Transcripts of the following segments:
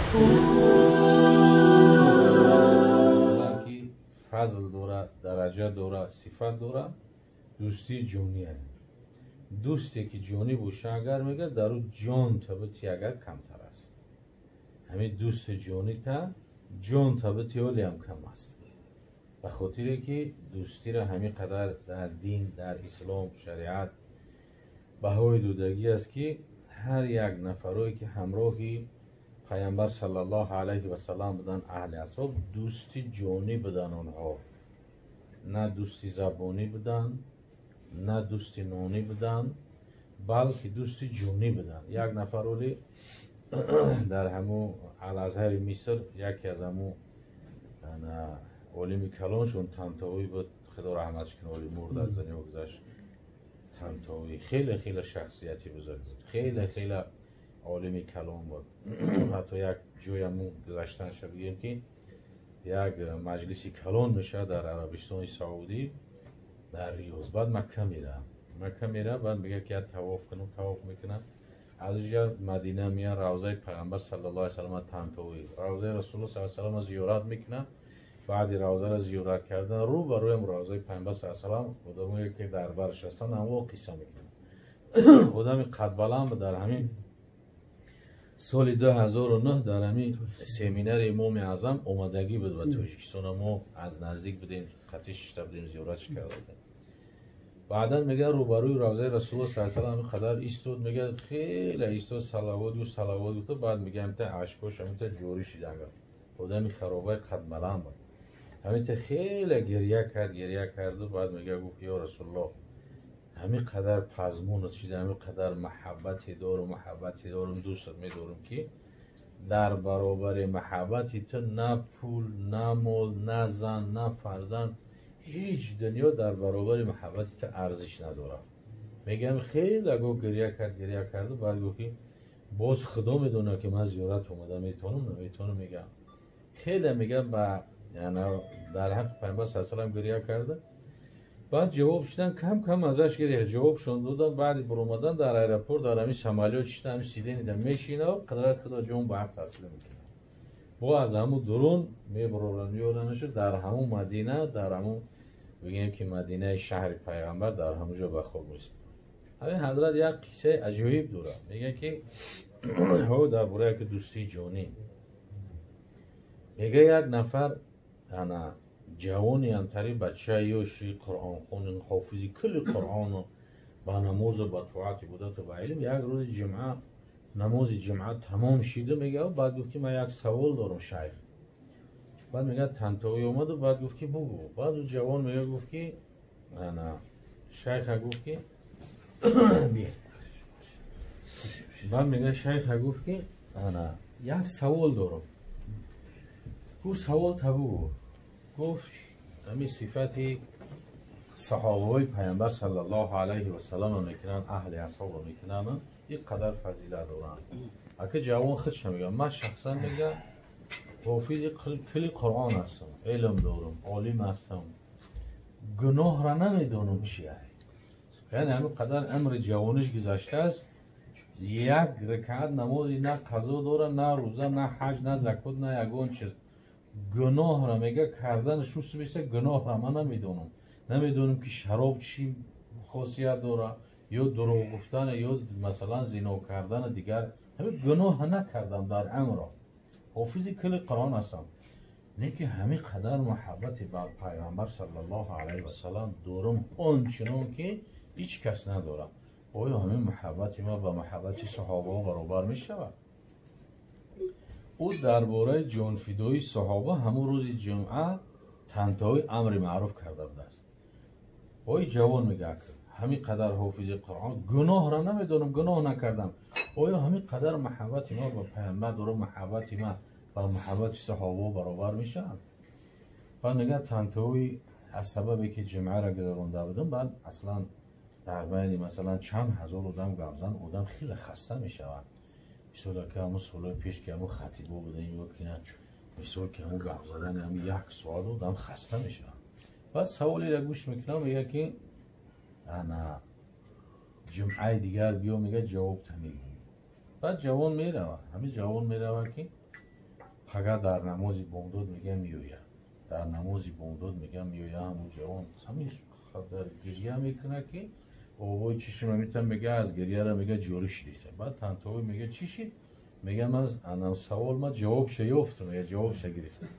Ки фазл дора, дараҷа дора, сифат дора, дӯстии ҷонӣ. Дӯсте ки ҷонӣ боша, агар мега, дар ӯ ҷон табити агар камтар аст. Ҳамин дӯсти ҷонита ҷон табити ҳолиам кам аст. Ба хотире ки дӯстиро ҳамин қадар дар дин, дар ислом, шариат баҳои додагӣ аст, ки ҳар як нафарое ки ҳамроҳи пайғамбар саллаллоҳу алайҳи васаллам буданд, аҳли асҳоб, дӯсти ҷонӣ буданд онҳо. На дӯсти забонӣ буданд, на дӯсти нонӣ буданд, балки дӯсти ҷонӣ буданд. Як нафар оли дар ҳамун Алазҳари Миср, яке аз ҳамун олими калоншон Тантовӣ буд, худо раҳматш кунад, оли мурд, аз дунё гузашт. Тантовӣ хеле хеле шахсияти бузург буд, хеле хеле олими калон буд. Ҳатто як ҷояму гузаштанша бигем, ки як маҷлиси калон мешавад дар Арабистони Саудӣ, дар Риёз. Баъд Макка мера, Макка мера, баъд мега ки як тавоф кунам. Тавоф мекунам, аз инҷа Мадина меян, равзаи пайғамбар саллаллоҳу алайҳи васаллам, Тантовӣ равзаи Расулуллоҳ саллаллоҳу алайҳи васаллам зиёрат мекунад. Баъди равзаро зиёрат кардан, рӯ ба рӯям равзаи пайғамбар саллаллоҳу алайҳи васаллам, одамое ки дар барш ҳастанд, ҳамво қисса мекунанд. Одами қадбаланд дар ҳамин соли 2009 дар ҳамин семинари Имоми Аъзам омадагӣ буд ба Тоҷикистона. Мо аз наздик будем, қатӣ шишта будем, зиёратш карда будем. Баъдан мега, рӯбарӯи равзаи Расулуллоҳ саллаллоҳу алайҳи васаллам қадар истод, мега, хеле истод, салавот гуфт, салавот гуфт. Баъд мега, ҳамита ашкош ҳамита ҷорӣ шиданга. Одами харобаи қадбаланд буд. Ҳамита хеле гирья кард, гирья карду баъд мега, гуфт: «Ё Расулуллоҳ, ҳамин қадар пазмунат шида, ҳамин қадар маҳаббате дорум, маҳаббате дорум, дӯстат медорум, ки дар баробари маҳаббати ту на пул, на мол, на зан, на фарзанд, ҳеҷ дунё дар баробари маҳаббати ту арзиш надорад». Мегӯям, хеле го гирья кард, гирья карду баъд гуфт, ки боз Худо медонад, ки ман зиёрат омада метавонам, наметавонам. Мегӯям, хеле мегӯям, ба дар ҳаққи пайғамбар саллаллоҳу алайҳи васаллам гирья карда. Баъд ҷавоб шудан, кам кам азаш гирифт, ҷавобшон додан. Баъди буромадан дар аэропорт, дар ҳамин самолёт шида, ҳамин сиденье да мешина, қадрат Худо ҷон ба ҳақ таслим мекунад. Бо аз ҳамун дурун мебуроранд, меоранашо, дар ҳамун Мадина, дар ҳамун, бигем ки, Мадинаи шаҳри пайғамбар, дар ҳамун ҷо ба хоб месупорад. Ҳамин ҳазрат як қиссаи аҷоиб дорад. Мегӯяд, ки ҳо дар бораи яке дӯстии ҷонӣ мега. Як нафар ана ҷавони антари бачаи ёши қуръонхон, ҳофизи кулли қуръону ба намозу ба тоат, ибодату ба илм. Як рӯзи ҷумъа намози ҷумъа тамом шиду, мега, баъд гуфт, ки ман як савол дорам, шайх. Баъд мега, Тантовӣ омаду баъд гуфт, ки бугӯ. Баъд ӯ ҷавон мега, гуфт, ки ана шайха гуфт, ки баъд мега, шайха гуфт, ки ана як савол дорам. Гуфт: «Савол та бугӯ». Гуфт: «Ҳамин сифати саҳобаҳои пайғамбар саллаллоҳу алайҳи васалламро мекунанд, аҳли асҳобро мекунанд, ин қадар фазилат доранд». Ака ҷавон худша мегӯяд: «Ман шахсан», мега, «ҳофизи кулли Қуръон ҳастам, илм дорам, олим ҳастам, гуноҳра намедонам чи ай». Яъне ҳамин қадар амри ҷавониш гузаштааст, як ракаат намози на қазо дора, на рӯза, на ҳаҷ, на закот, на ягон чиз. Гуноҳра, мега, кардан шуст меша, гуноҳра ман намедонам, намедонам, ки шароб чӣ хосият дора, ё дурӯғ гуфтан, ё масалан зино кардан. Дигар ҳамин гуноҳа накардам дар амро, ҳофизи кулли Қуръон ҳастам, лекин ҳамин қадар муҳаббати бар пайғамбар саллаллоҳу алайҳи васаллам дорам, он чунон ки ҳеҷ кас надорад. Оё ҳамин муҳаббати ман ба муҳаббати саҳобаҳо баробар мешавад?» Ӯ дар бораи ҷонфидоии саҳоба ҳамун рӯзи ҷумъа Тантовӣ амри маъруф карда будааст. Ой ҷавон мега, ҳамин қадар ҳофизи Қуръон, гуноҳро намедонам, гуноҳ накардам. Оё ҳамин қадар муҳаббати ма ба пайғамбар дорам, муҳаббати ма ба муҳаббати саҳобаҳо баробар мешавад? Баъд мега, Тантовӣ, аз сабабе ки ҷумъаро гузаронда будам, баъд аслан дар байни масалан чанд ҳазор одам гап зан, одам хеле хаста мешавад. Мисол, ки ҳамун солҳои пеш, ки ҳамун хатибо будем, ё ки мисол, ки ҳамун гап задани ҳамин як соат одам хаста мешавад. Баъд саволеро гӯш мекунам, мега, ки ана ҷумъаи дигар биё, мега, ҷавоб та мегӯӣ. Баъд ҷавон меравад, ҳамин ҷавон меравад, ки Пага дар намози бомдод мега меояд, дар намози бомдод мега меояд. Ҳамун ҷавон ҳамин қадар гиря мекунад, ки овои чишма митам, мега аз гирьяра мега ҷорӣ шидиса. Баъд Тантовӣ мега: «Чӣ шид?» Мега: «Ман анам савол ма ҷавобша ёфтам», мега, ҷавобша гирифтам,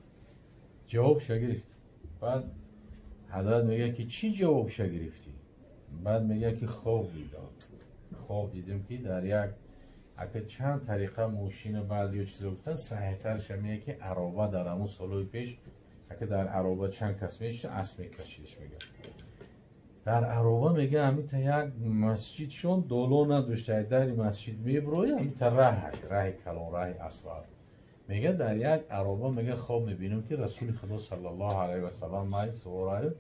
ҷавобша гирифтам. Баъд ҳазрат мега ки: «Чӣ ҷавобша гирифтӣ?» Баъд мега ки: «Хоб дидам, хоб дидем, ки дар як ака чанд тариқа мошина, баъзеё чизо гуфтан, саҳиҳтарша мега ки ароба, дар ҳамун солҳои пеш ака дар ароба чанд кас мешида, асп мекашидиш». Мега, дар ароба, мега, ҳамита як масҷидшон доло надошта, дари масҷид меброи, ҳамита раҳ, раҳи калон, раҳи асфалт. Мега, дар як ароба, мега, хоб мебинам, ки Расули Худо саллаллоҳу алайҳи васаллам май сувораю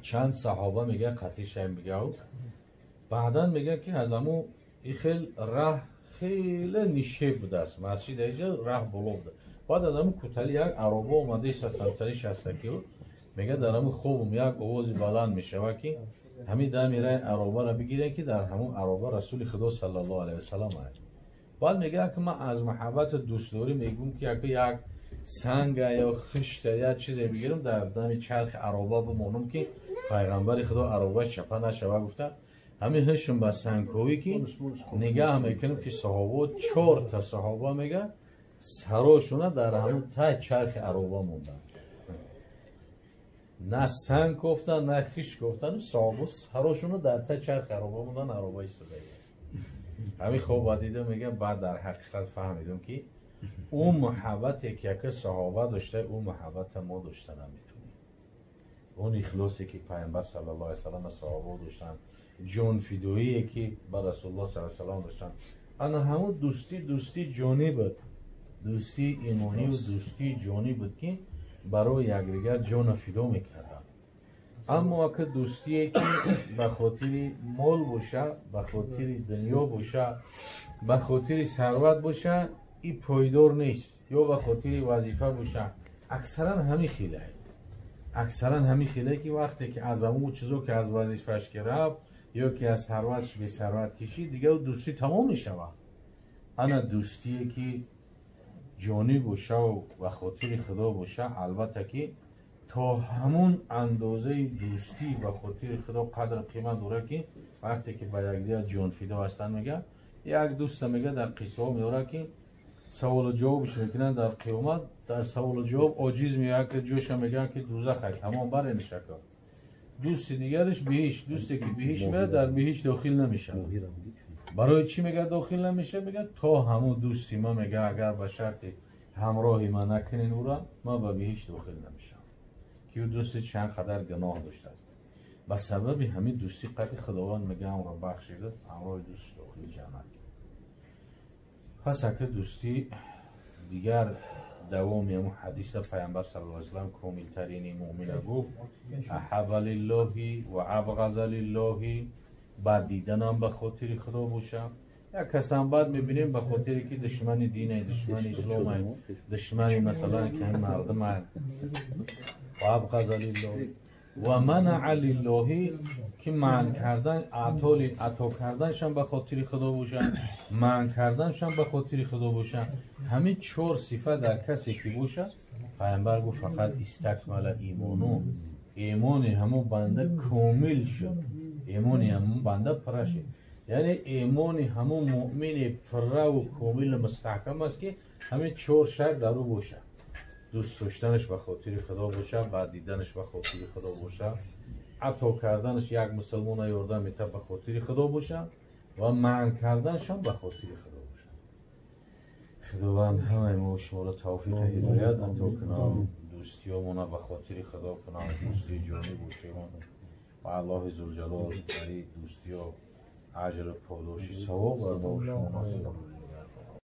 чанд саҳоба, мега, қатиша. Мега, баъдан мега ки аз ҳаму и хел раҳ хеле нишеб будааст, масҷид аиҷа, раҳ боло буда. Баъд аз ҳаму кутали як ароба омада самтари шастаки. Мега, дар ҳаму хобум як овози баланд мешавад, ки ҳамин дами раи аробаро бигирем, ки дар ҳамун ароба Расули Худо саллаллоҳу алайҳи васалам аяд. Баъд мегӯяд ки ман аз муҳаббату дӯстдорӣ мегӯм, ки яка як санга ё хишта, як чизе бигирам, дар дами чархи ароба бимонам, ки пайғамбари Худо аробаш чапа нашава. Гуфта, ҳамин ҳишм ба сангковӣ ки нигаҳ мекунем, ки саҳобо, чорта саҳоба, мега, сарошуна дар ҳамун тай чархи ароба монданд. На санг кофтан, на хиш кофтану саҳобо сарошуна дар тай чархи ароба мондан, ароба истода. Ҳамин хоба дида, мега, баъд дар ҳақиқат фаҳмидум, ки ӯ муҳаббате ки яка саҳоба дошта, ӯ муҳаббата мо дошта наметонем. Он ихлосе ки Пайғамбар саллаллоҳу алайҳи васаллам саҳобо доштанд, ҷонфидоие ки ба Расулуллоҳ саллаллоҳу алайҳи васаллам доштанд, ана ҳамун дӯстӣ, дӯстии ҷонӣ буд, дӯстии имонию дӯстии ҷонӣ буд, ки барои якдигар ҷона фидо мекарданд. Аммо ака дӯстие ки ба хотири мол боша, ба хотири дунё боша, ба хотири сарват боша, и пойдор нест. Ё ба хотири вазифа боша, аксаран ҳамин хелае, аксаран ҳамин хелае, ки вақте ки аз ҳамун чизо, ки аз вазифааш ки рафт ё ки аз сарватш бесарват кишид, дигар дӯстӣ тамом мешавад. Ана дӯстие ки ҷонӣ бошаву ба хотири Худо боша, албатта ки то ҳамун андозаи дӯстӣ ба хотири Худо қадр қимат дорад, ки вақте ки ба якдигар ҷонфидо ҳастанд. Мега, як дӯста, мега, дар қиссаҳо меорад, ки саволу ҷавобш мекунанд дар қиёмат. Дар саволу ҷавоб оҷиз меояд, ки ҷоша мегӯянд ки дузахай, тамом, баренишака. Дӯсти дигараш биҳишт. Дӯсте ки биҳишт мерад, дар биҳишт дохил намешавад. Барои чӣ, мега, дохил намешавад? Мега, то ҳамун дӯсти ма, мега, агар ба шарти ҳамроҳи ман накунен ӯра, ман ба биҳишт дохил намешавам. Ки ӯ дӯсти чанд қадар гуноҳ доштааст, ба сабаби ҳамин дӯстӣ қади Худованд, мега, ҳамро бахшида, ҳамроҳи дӯстш дохили ҷаннат. Пас ака дӯстӣ дигар давоми ҳамун ҳадиса Пайғамбар саллаллоҳу алайҳи васаллам комилтарини муъмина гуфт: аҳабба лиллоҳи ва абғаза лиллоҳи. Бад диданам ба хотири Худо боша. Як касам бад мебинем ба хотире ки душмани динай, душмани исломай, душмани, масалан, ки мардумай. Ва абғаза лиллоҳи ва манаа лиллоҳи, ки манъ кардан, атоли ато карданшам ба хотири Худо боша, манъ карданшам ба хотири Худо боша. Ҳамин чор сифат дар касе ки боша, Пайғамбар гуфт: фақад истакмала имону, имони ҳамон банда комил шуд, имони ҳамон банда пурра шуд. Яъне имони ҳамон муъмини пурраву комилу мустаҳкам аст, ки ҳамин чор шарт дар ӯ бошад: дӯст доштанаш ба хотири Худо боша, бад диданаш ба хотири Худо боша, ато карданаш, як мусулмона ёрдам мета, ба хотири Худо боша ва манъ карданашам ба хотири Худо боша. Худованд ҳамаи мо шуморо тавфиқи ҳидоят ато кунад, дӯстиёмона ба хотири Худо кунад, дӯстии ҷонӣ бошемон ва Аллоҳи зулҷалол бари дӯстиё аҷру подоши савоб бар мо шумо насиб.